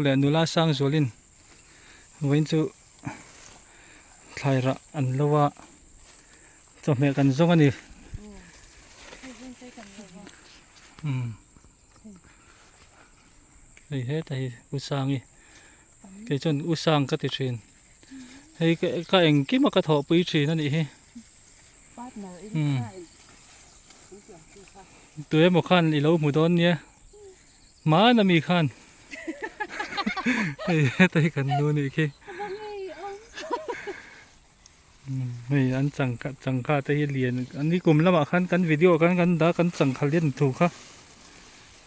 leh nula sang zualin vawiin chu thlai rah an lo a chawhmeh kan zawng a ni umm hei heta hi u sangi kei chuan u sang ka ti thin hei ka engkim a ka thawhpui thin a nih hi. Tu emaw khan i lo hmu dawn nia hmana mi khan hei heta hi kan nu nih khi hei an changkha changkha te hi lian an ni kum lamah khan kan video ah khan kan dah kan changkha lian thu kha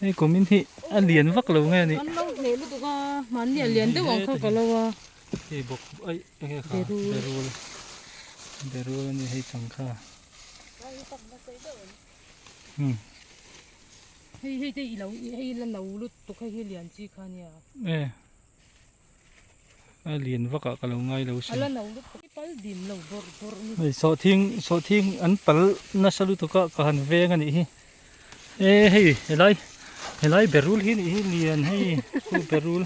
hei kum in hi a lian vak lo nge ni an lo hneh lutuk a mahni a lian deuh ang kha ka lo a hei bawk aih Enge kha berul berul ani hei chang kha hmm hei hei te ilo hei la no lutuk hei hi lian chi kha nia e a lian vak ah ka lo ngai lo sin ala no lutuk pal dim lo bawrh bawrh ni hei sawhthing sawhthing an pal nasa lutuk a ka han veng anih hi e hei helai helai berul hi nih hi lian hei chu berul.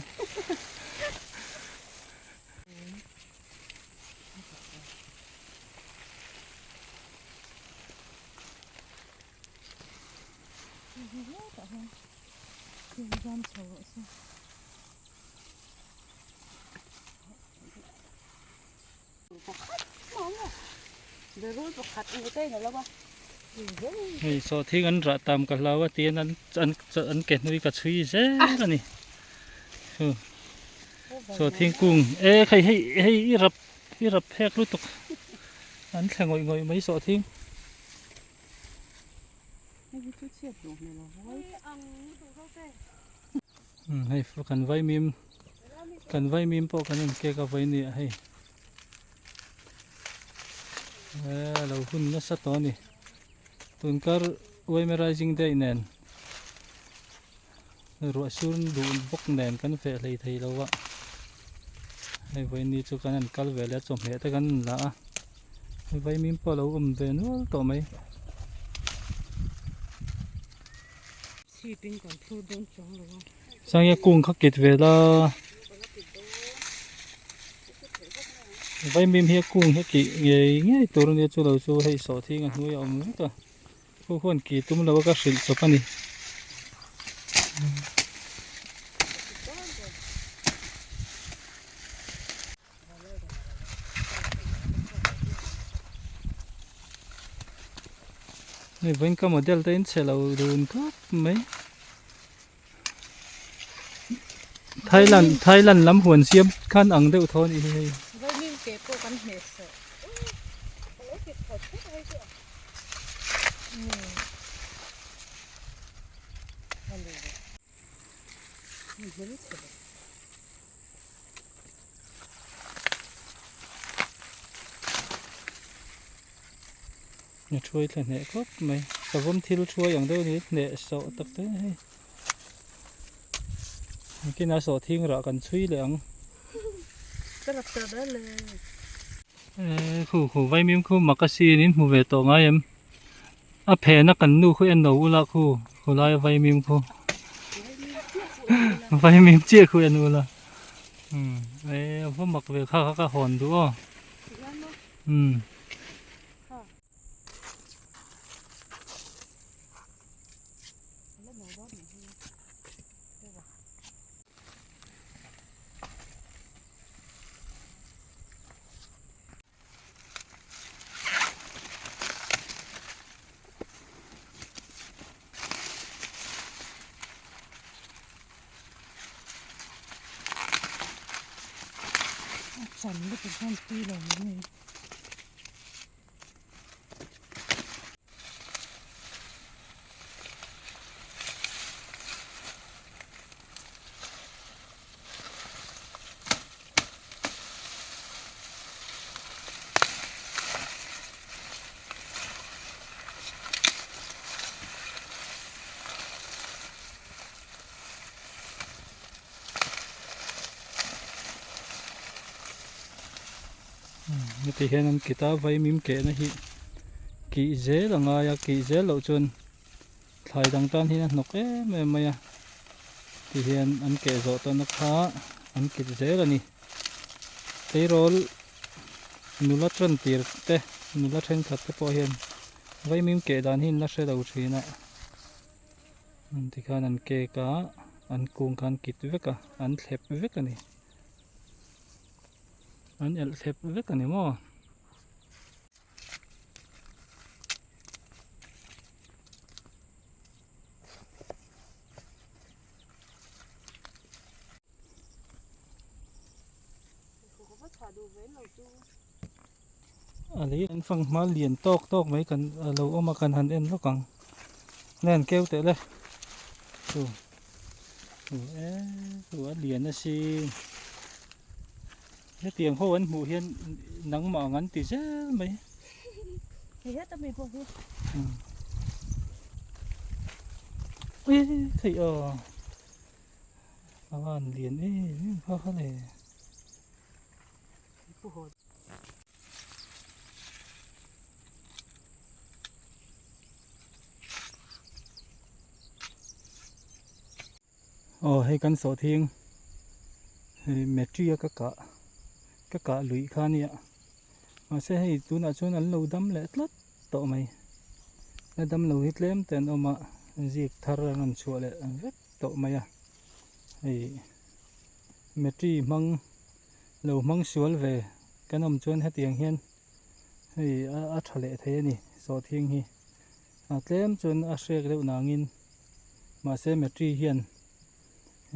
Hei sawhthing an rah tam ka hlau a tiin an an ke hnui ka chhui zel a ni. Chaw thingkung e hei hei hei i rap i rap phek lutuk an thle ngawih ngawih mai sawhthing. Hei kan vaimim kan vaimim pawh kan in kek a vawi nia hei e lo hun nasa tawh a ni tunkar Uaime Rising Day nen. Ruah sur duh bawk nen kan feh hlei thei lo a, hei vawiin chu kan han kal ve leh a chawhmeh te kan han la a, hei vaimim pawh a lo awm ve nual tawh mai. Sangia kung kha kit ve la, vaimim hi a kung hi a kih ngei ngei tur a nia chu lo chu hei sawhthing a hnuai a awm vek a. Khu khuan ki tum lo a ka hrilh chawp a ni. Hei vawiin ka model te in chhe lo dun khawp mai. Thailand Thailand lam huan siam khan ang deuh thaw a nih hi hei. Vaimim ke pawh kan hmeh sawh. A thuai thla hneh khawp mai savawm thil thuai ang deuh a ni hneh sawh tak te hei engtin a sawh thing rah kan chhui leh ang eh khu khu vaimim khu makasin in hmu ve tawh ngai em a phena kan nu khu en lo ula khu khulai a vaimim khu vaimim chiah khu en ula umm eh a va mak ve kha kha ka hawn duh aw umm. A chan lutuk hian tui lo mai mai. Heti hian an kit a vaimim kehna hi kih zel a ngai a kih zel loh chuan thlai dang tan hian a hnawk em em mai a. Tihian an keh zawh tawhna kha an kit zel a ni. Tleirawl nula tan tir te nula thenkhat te pawh hian vaimim keh dan hi an la hre lo thin a. Tikhan an kek a an kung kha an kit vek a an thlep vek a ni. An elh thlep vek a ni maw. A lei an fang hma lian tawk tawk mai kan a lo awm a kan han en lawk ang nge an keu teh le chu chu e chu a lian a sin hetiang ho an hmuh hian nangmah ang an ti zel mai. Hei heta mi pawh hi. Ui thei aw a van lian em em kha kha le. Aw hei kan sawhthing hei metri a ka kah ka kah luih kha ania mahse hei tunah chuan an lo dam leh tlat tawh mai la dam lo hi tlem te an awm a zik thar an rawn chhuah leh vek tawh mai a hei metri hmang lo hmang sual ve kan awm chuan hetiang hian hei a tha leh thei a ni sawhthing hi a tlem chuan a hrek deuh nangin mahse metri hian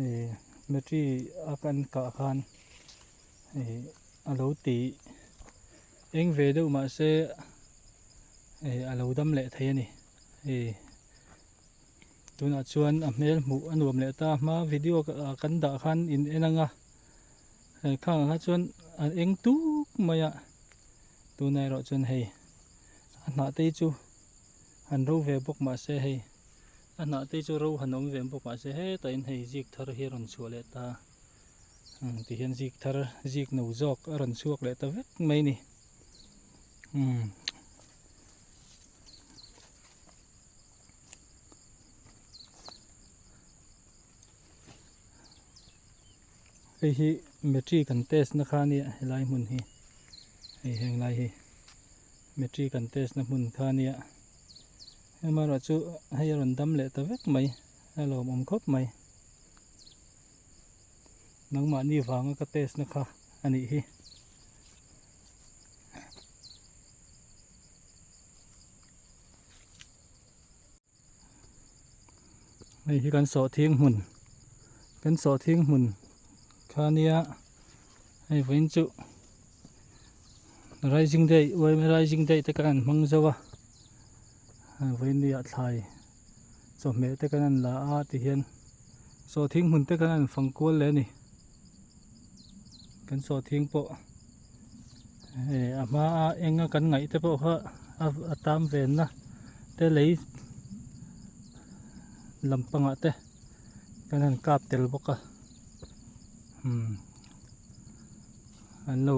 ih metri a kan kah khan ih a lo ti eng ve deuh mahse ih a lo dam leh thei a ni ih. Tunah chuan a hmel hmuh a nuam leh ta a hma video ah kan dah khan in en ang a hei khangah kha chuan a eng tuk mai a tunah erawh chuan hei a hnah te hi chu han ro ve bawk mahse hei a hnah te hi chu ro han awm ve bawk mahse hetah in hei zik thar hi a rawn chhuah leh ta umm ti hian zik thar zik no zawk a rawn chhuak leh ta vek mai a ni umm. Hei hi battery kan test na kha ania helai hmun hi hei heng lai hi battery kan test na hmun kha ania amaherawh chu hei a rawn dam leh ta vek mai a lawmawm khawp mai nangmahni vanga ka test na kha a nih hi. Hei hi kan sawhthing hmun kan sawhthing hmun kha nia hei vawiin chu rising day uaime rising day te kan han hmang zo a vawiin ni ah thlai chawhmeh te kan han la a tihian sawhthing hmun te kan han fang kual leh a ni kan sawhthing pawh. Hei a hma a eng a kan ngaih te pawh kha a tam ve na te lei lampangah te kan han kap tel bawk a umm an lo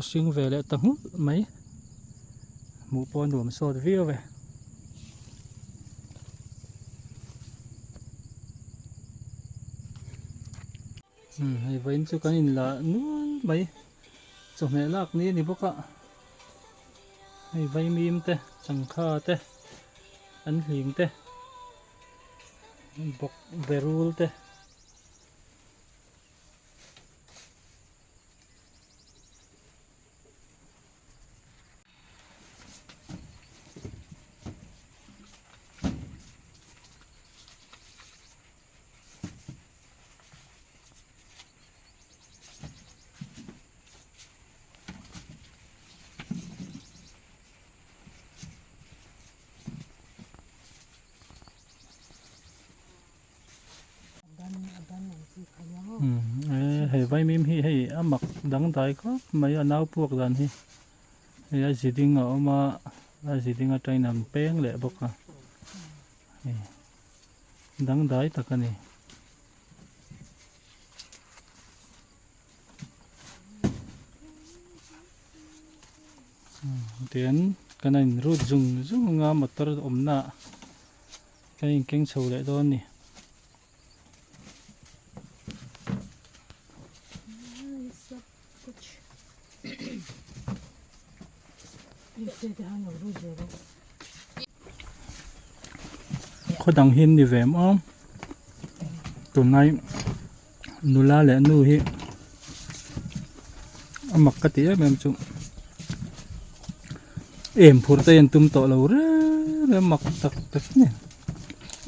hring ve leh ta nghulh mai hmuh pawh a nuam sawt viau e. Umm hei vawiin chu kan inla nual mai chawhmeh lak ni a ni bawk a hei vaimim te changkha te an hling te bawk berul te. Hei vaimim hi hei a mak dangdai khawp mai a nau puak dan hi hei a ziding a awm a a ziding atangin an peng leh bawk a hei. Dangdai tak a ni. Tian kan a in rut zung zung a motor awmna ah kan in keng chho leh dawn a ni. Khaw dang hi an ni ve maw tunlai nula leh nu hi a mak ka ti em em chu em phur te hi an tum tawh lo reng reng mak tak tak a ni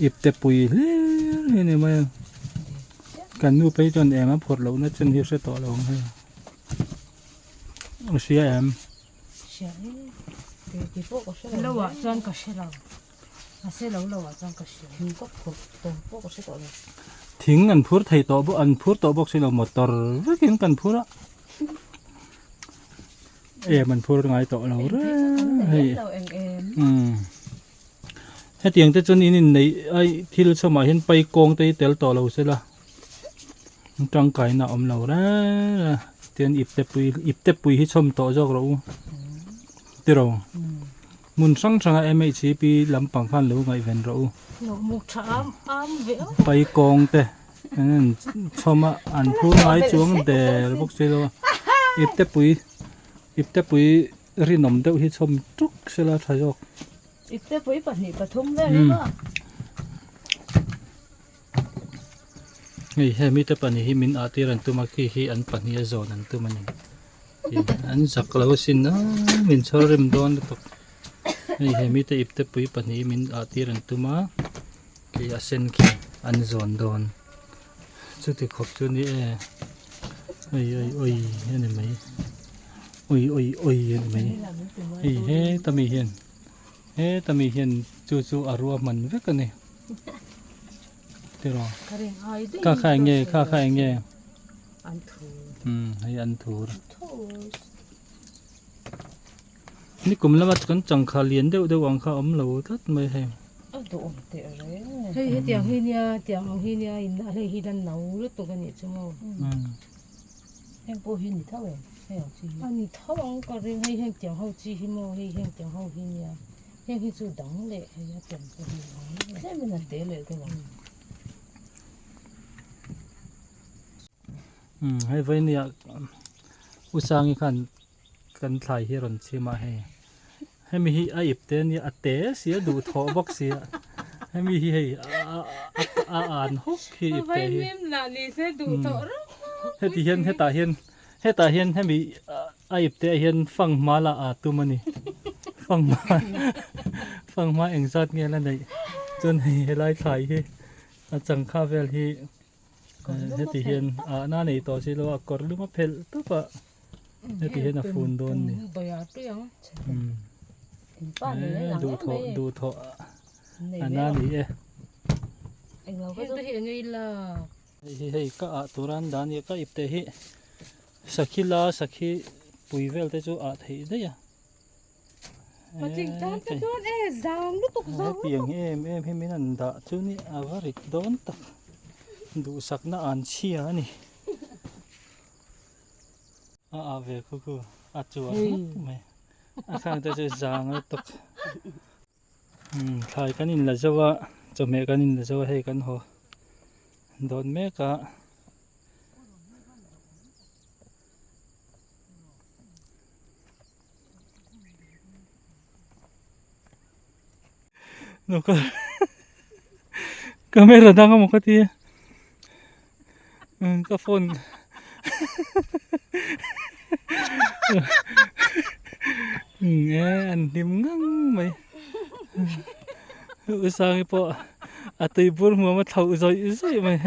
ipte pui hlir hi a ni mai a kan nu phei chuan em a phur loh na chin hi a hre tawh lo ang hei a hria em. Hria e, kei kei pawh ka hre lo. Lo ah chuan ka hre lo. Mahse lo lo ah chuan ka hria. Thing ka phur tawh pawh ka hre tawh lo. Thing an phur thei tawh bawk an phur tawh bawk si lo motor vekin kan phur a. Em an phur ngai tawh lo reng hei. Umm. Hetiang te chuan in inneih ai thil chhawmah hian pai kawng te hi tel tawh lo sela. Tangkaina a awm lo reng a tian ipte pui ipte pui hi chhawm tawh zawk rawh u tiraw hmun hrang hrang a M_H_C_P lampang khan lo ngaihven rawh u pai kawng te an in chhawm a an phur ngai chuang der bawk si lo a ipte pui ipte pui rinawm deuh hi chhawm tuk sela tha zawk. Ipte pui pahnih pathum vel hi maw. Hei he mite pahnih hi min ah tir an tum a khi hi an pahnih a zawn an tum a ni an zak lo asin a min chhawr rem dawn lutuk hei he mite ipte pui pahnih hi min ah tir an tum a khi a sen khi an zawn dawn chuti khawp chu ni e oi oi oi a ni mai oi oi oi a ni mai hei heta mi hian heta mi hian chu chu a ruahman vek a ni. Tiraw kha kha eng nge kha kha eng nge umm hei an thur nikum lama kan changkha lian deuh deuh ang kha a awm lo tlat mai hei. Hei hetiang hi nia tiang ang hi nia in hei hi la no lutuk a nih chu maw. Heng pawh hi ni tho em hei ang chi hi. A ni tho ang ka ring hei heng tiang ho chi hi maw hei heng tiang ho hi nia. Heng hi chu dang leh hei a tiang pawh hi a awm leh. Tlemin an te leh deuh ang. Umm hei vawinia U Sangi khan kan thlai hi a rawn chim a hei hemi hi a ip te ania a te si a duhthawh bawk si a hemi hi hei a an hawk hi ip te hi heti hian hetah hian hetah hian hemi A ipte ah hian fanghma lah aa tum a ni. Fanghma fanghma engzat nge la neih chuan hei helai thlai hi a changkha vel hi heti hian ah na nei tawh si lo a kawr lum a phelh tawp a heti hian a fun dawn a ni. Duhthawh duhthawh a na ni e. Hei hi hei ka ah tur a an dah a ni a ka ipte hi Sakhi la sakhi pui vel te chu ah theih daih a. Hetiang em em hi min an dah chu ni a va rit dawn tak duhsakna an chhia a ni. A ah ve khu khu a chuan ngawt mai a khang te chu zang lutuk. Thlai kan in la zo a chawhmeh kan in la zo a hei kan haw dawn mek a. Camera dang emaw ka ti a ka phone e an hlim ngang mai u sangi pawh a tui bur hmuam a thlauh zawih zawih mai.